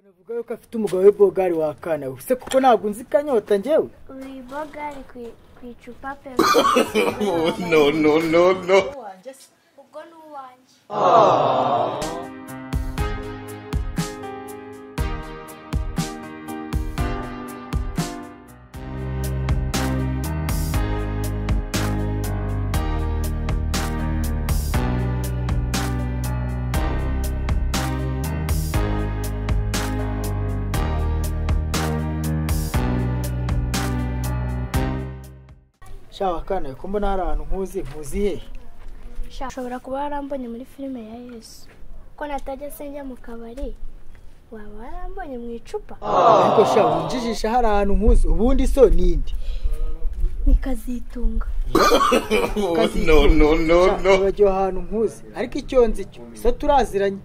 Navuga yuko afite umugabo we bogari wakana se kuko ntabwo nzi kanyota njyewe. Uri bogari ku icupa pe. No no no no. Ubwo ni uwanjye. Shawa kana ko mbona hari ahantu nkuzi he? Ushobora kuba warambonye muri filime ya Yesu. Ko natajya senjya mu kabari waba warambonye mu icupa. Ariko sha unjijisha hari ahantu nkuzi ubundi so nindi. Ni Kazitunga. No no no no. Nibagiwe ahantu nkuzi ariko icyo nzi cyo so turaziranye.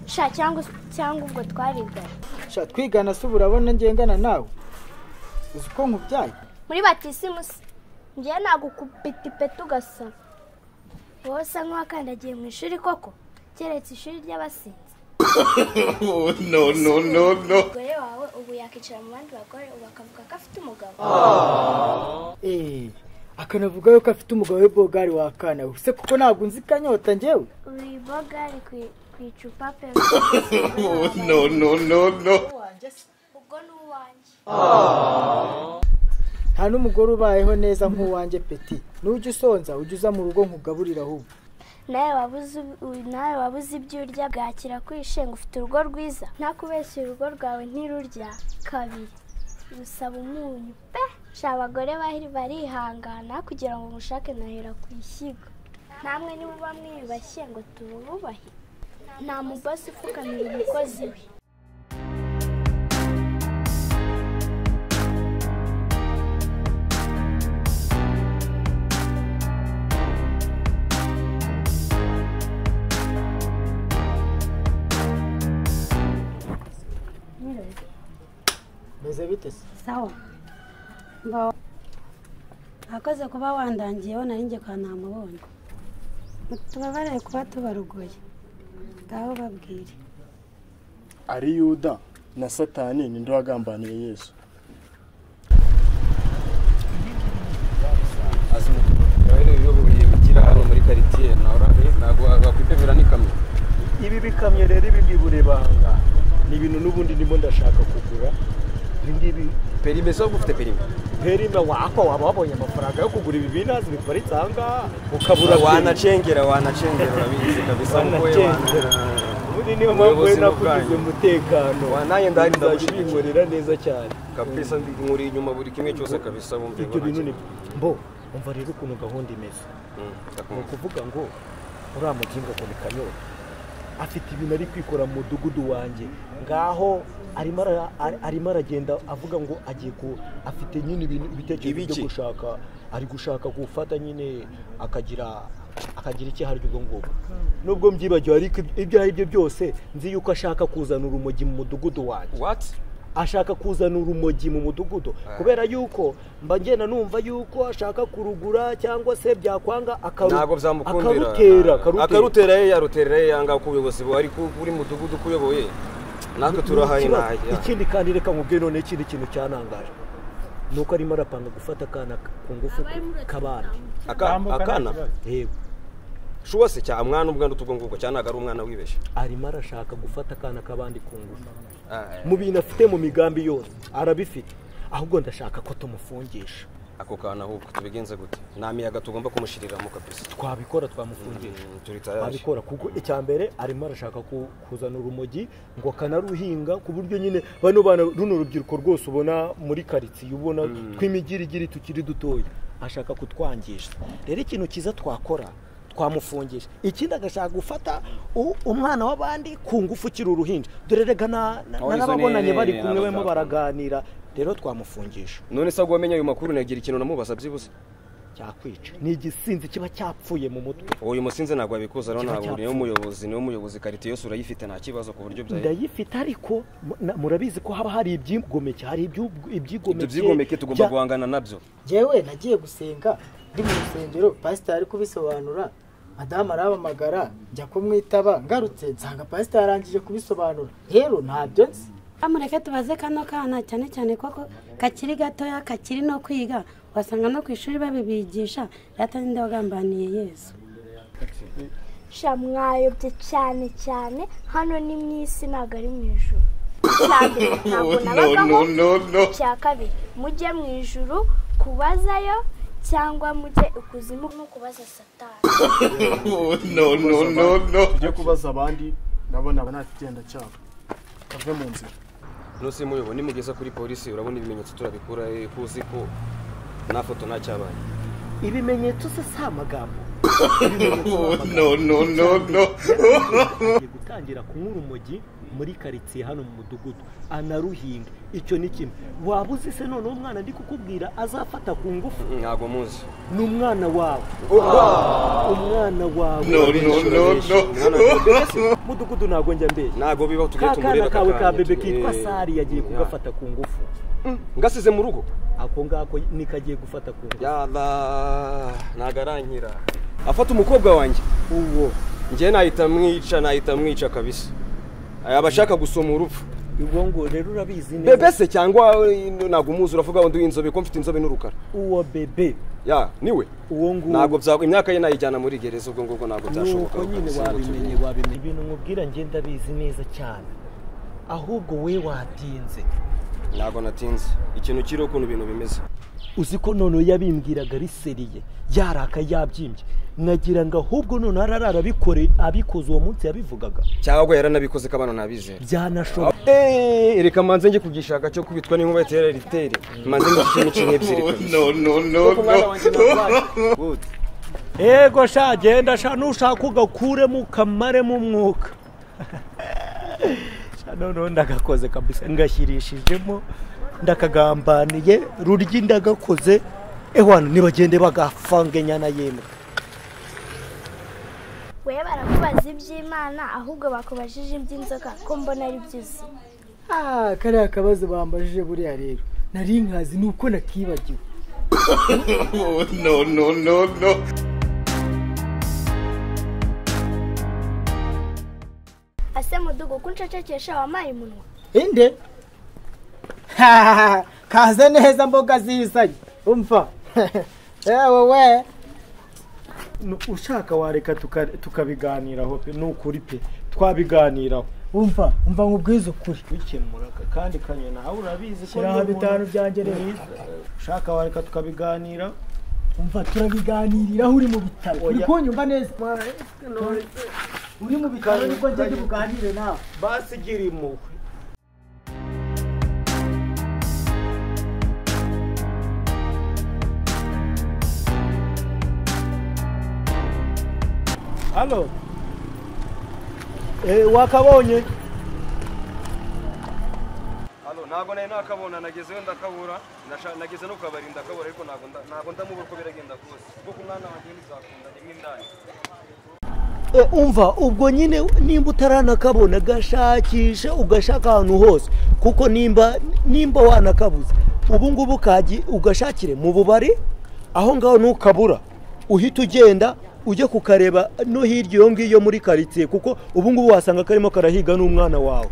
Sha cyangwa ubwo twarigana. Sha twigana se urabona ngengana nawe. Uzi ko nkubyaye? Muri batisimusi. Njye nagukubita ipeti ugasara. Wowe usa nk'uwakandagiye mu ishuri koko keretse ishuri ry'abasinzi. No no no no. Umugore wawe ubu yakicara mu bandi bagore ubu akavuga ko afite umugabo. Akanavuga yuko afite umugabo we bogari wakana se kuko ntabwo nzi kanyota njyewe. Uri bogari ku icupa pe. No no no no. Ubwo ni uwanjye. Nta n'umugore ubayeho neza nk'uwanjye peti. Nujya usonza ujya uza mu rugo nkugaburira ahubwo. Nawe wabuze ibyo urya bwakira kwishenga ufite urugo rwiza. Ntakubeshya urugo rwawe ntirurya kabiri. Rusaba umunyu pe. Sha abagore bahiri barihangana kugira ngo mushake nahera ku ishyiga. Namwe nimuba mwiyubashye ngo tububahe. Nta mubosi upfukamira umukozi we. Meze bite se? Sawa. Akoze kuba wandangiyeho nari ngiye kwa namubonye. Tubabarire kuba tubarugoye. Ngaho babwire. Ari Yuda na Satani ninde wagambaniye Yesu? Bigira hano muri quartier ntabwo bakwipevera n'ikamyo. Ibi bikamyo rero ibi ngiburebanga ni ibintu n'ubundi ndimo ndashaka kugura. Ngibi perime so gufite perime. Perime wako waba wabonye amafaranga yo kugura ibi binazi biparitse aha ngaha ukabura. Wanacengera urabizi kabisa mkoye. Ubundi niyo mpamvu nakugize umutekano. Nanjye ndahari ndabinkorera neza cyane kabisa, nkuri inyuma buri kimwe cyose kabisa. Bumve ibyo bintu ni mbo umva rero ukuntu gahunda imeze. Ni ukuvuga ngo uriya mugingo ngo ni Kanyota afite ibintu ari kwikora mu mudugudu wanjye ngaho arimo aragenda avuga ngo agiye ku afite nyine ibintu ibitekerezo byo gushaka, ari gushaka gufata nyine akagira iki haryo ubwo ngubwo. Nubwo mbyibagiwe ariko ibyo ari byo byose nzi yuko ashaka kuzana urumogi mu mudugudu wanjye. What? Ashaka kuzana urumogi mu mudugudu kubera yuko mba ngenda numva yuko ashaka kurugura cyangwa se byakwanga akarutera akarutera ye yaruterera ye yanga ku buyobozi bari kuri mudugudu kuyoboye natwe turahaye naye. Ikindi kandi reka nkubwire none ikindi kintu cyanangaje nuko arimo arapanga gufata akana ku ngufu kabandi. Akana yego shuwa se cya mwana ubwandu tubwo ngubwo cyanaga ari umwana wibeshe. Arimo arashaka gufata akana kabandi ku ngufu mu bintu afite mu migambi yose arabifite, ahubwo ndashaka ko tumufungisha ako kana. Ahubwo tubigenze gute? Nta miyaga tugomba kumushiriramo kabisa. Twabikora twamufungisha twabikora kuko icya mbere arimo arashaka kuzana urumogi ngo akanaruhinga ku buryo nyine bano bana runo rubyiruko rwose ubona muri karitsiye ubona tw'imigirigiri tukiri dutoya ashaka kutwangisha. Rero ikintu cyiza twakora twamufungisha. Ikindi agashaka gufata umwana w'abandi ku ngufu ukiri uruhinja. Dore rega narababonanye bari kumwe barimo baraganira, rero twamufungisha. None se ubwo wamenye ayo makuru nagira ikintu namubaza byibuze? Cyakwica ni igisinzi kiba cyapfuye mu mutwe. Uyu musinzi ntabwo abikuza rero, ntabwo niyo muyobozi, niyo muyobozi karite yose urayifite nta kibazo ku buryo byaye. Ndayifite ariko murabizi ko haba hari ibyigomeke, hari ibyigomeke. Ibyigomeke tugomba guhangana nabyo. Jewe nagiye gusenga ndi mu rusengero pastor ari kubisobanura madamu arabamagara njya kumwitaba ngarutse nsanga pastor yarangije kubisobanura. Rero ntabyo nzi. Mureke tubaze kano kana cyane cyane koko kakiri gatoya kakiri no kwiga wasanga no ku ishuri babibigisha rata ninde wagambaniye Yesu. Sha mwayobye cyane cyane hano ni mu isi ntabwo ari mu ijuru. No, no, no. Cya kabiri mujye mu ijuru kubazayo cyangwa mujye ikuzimu no kubaza Satani. No, no, no, no. Tujye kubaza abandi nabona banakigenda cyabo. Kave mu nzira. Nose muyobo nimugeza kuri polisi urabona ibimenyetso turabikura kuzi ko na foto nta cyabaye. Ibimenyetso se si amagambo. No, no, no, no. Gutangira kunywa urumogi muri karitsiye hano mu mudugudu anaruhinga icyo ni kimwe. Waba uzi se none umwana ndi kukubwira azafata ku ngufu? Ntabwo muzi. Ni umwana wawe. Umwana wawe. No, no, no, no. Mudugudu ntabwo njya mbeshya. Ntabwo bibaho tugiye tumureba kawe ka bebe kitwa Sari yagiye kugafata ku ngufu. Ngasize mu rugo. Ako ngako nikagiye gufata ku ngufu. Yalla nagarankira. Afata umukobwa wanjye. Uwo njye nahita mwica kabisa. Abashaka gusoma urupfu. Ubwo ngo rero urabizi neza. Bebe se cyangwa ntabwo umuzi uravuga ngo ndi inzobe ko mfite inzobe n'urukara. Uwo bebe. Ya, niwe. Uwo nguwo. Ntabwo bya imyaka ye nayijyana muri gereza ubwo ngubwo ntabwo byashoboka. Nuko nyine wabimenye. Ibintu nkubwira nge ndabizi neza cyane. Ahubwo we watinze. Ntabwo natinze. Ikintu kiri ukuntu ibintu bimeze. Uzi ko none yabimbwiraga ari seriye yaraka yabyimbye nagira ngo ahubwo none ararabikore abikoze uwo munsi yabivugaga cyangwa yaranabikoze kabano nabizera byanashoboka. Reka manze nge kugishaka cyo kubitwa n'inkuba itera ritere manze ngishime ikintu ebyiri kabisa. No, no, no, no. Ego sha genda sha nushaka ugakuremo ukamaremo umwuka. Sha none ndagakoze kabisa ngashyirishijemo ndakagambaniye ruryi ndagakoze ehwana nibagende bagafange nyana yemwe. We barakubaza iby'Imana ahubwo bakubajije iby'inzoka ko mbona ari byiza. Kariya kabazo bambajije buriya rero nari nkazi nuko nakibagiwe. No, no, no, no. Ase mudugu kunshacekesha wamaye umunwa. Inde? Kaze neza mboga zizanye. Umva. Ewe we. Ushaka wareka tukabiganiraho pe nukuri pe twabiganiraho. Umva nkubwize ukuri. Bikemura kandi kanye nawe urabizi ko shyiraho bitanu byanjye rero. Ushaka wareka tukabiganira. Umva turabiganiriraho uri mu bitaro. Uri kunyumva neza? Uri mu bitaro nibwo njye ndi buganire nawe. Basigira impuhwe. Halo. Wakabonye? Halo, ntabwo nari nakabona nagezeyo ndakabura, nageze no kabari ndakabura ariko ntabwo ndamubura uko biragenda kose. Kuko umwana wanjye ntizakunda nimwe indani. Umva ubwo nyine nimba utaranakabona gashakisha ugashaka ahantu hose kuko nimba wanakabuze ubu ngubu kagi ugashakire mu bubari aho ngaho nukabura uhita ugenda ujye kukareba no hirya iyo ngiyo muri karitsiye kuko ubu ngubu wasanga karimo karahiga n'umwana wawe.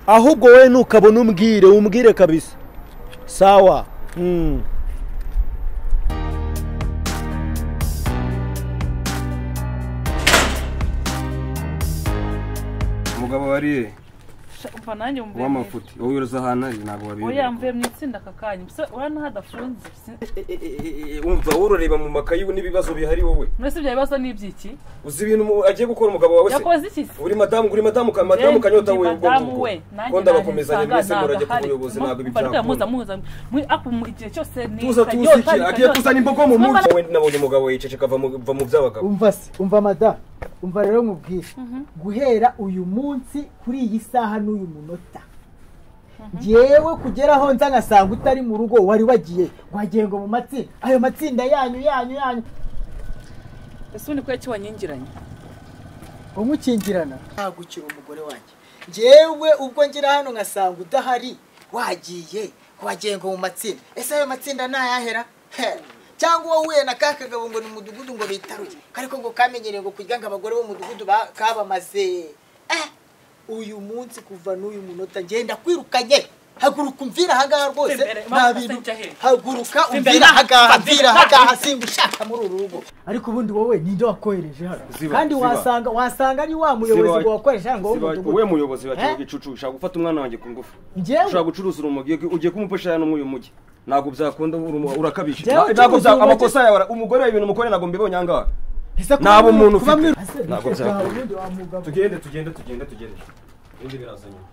Ahubwo we nukabona umbwire kabisa. Sawa. Umugabo wariye umva nanjye mvuye w'amafuti wowe uruza ahantu ari ntabwo wabiyobewe. Oya mvuye mu itsinda aka kanya urabona hadafunze. Umva wowe urareba mu makayi n'ibibazo bihari wowe. Mbese ibyo bibazo ni iby'iki? Uzi ibintu agiye gukora umugabo wawe se? Yakoze iki se? Uri madamu kanyota we ubwo ngubwo. Ko ndabakomezanya mwese murajya ku buyobozi ntabwo ibi byakunda. Muza igihe cyose ni tuza tuzi iki agiye kuzana imbogo mu mujyi. Wowe nabonye umugabo yiceceka ava mu by'abagabo. Umva se umva madamu umva rero nkubwire guhera uyu munsi kuri iyi saha n'uyu munota ngewe kugeraho nza ngasanga utari mu rugo wari wagiye wagiye ngo mu matsinda ayo matsinda yanyu yanyu yanyu. Ese ubundi kuki wanyingiranye? Umukingirana ntagukira umugore wanjye ngewe ubwo ngira hano ngasanga udahari wagiye wagiye ngo mu matsinda. Ese ayo matsinda nayahera? Cyangwa wowe na kakagabo ngo ni mudugudu ngo bitaruye ariko ngo kamenyereye ngo kurya ngo abagore bo mudugudu kabamaze. Uyu munsi kuva n'uyu munota ngenda kwirukanye. Haguruka umvira ahangaha rwose, nta bintu. Haguruka umvira ahangaha, mvira ahangaha, singushaka muri uru rugo. Ariko ubundi wowe ninde wakohereje hano? Kandi wasanga ari wa muyobozi ngo wakohereje hano ngo umudugudu. Wowe muyobozi wa cyo gicucu ushaka gufata umwana wanjye ku ngufu. Ushaka gucuruza urumogi ugiye kumupesha hano muri uyu mujyi. Ntabwo byakunda, urakabije. Ntabwo amakosa yawe umugore wawe ibintu mukore ntabwo mbibonye ahangaha. Nabo umuntu ufite. Ntabwo byakunda. Tugende tugende tugende tugende. Ibindi biraza nyuma.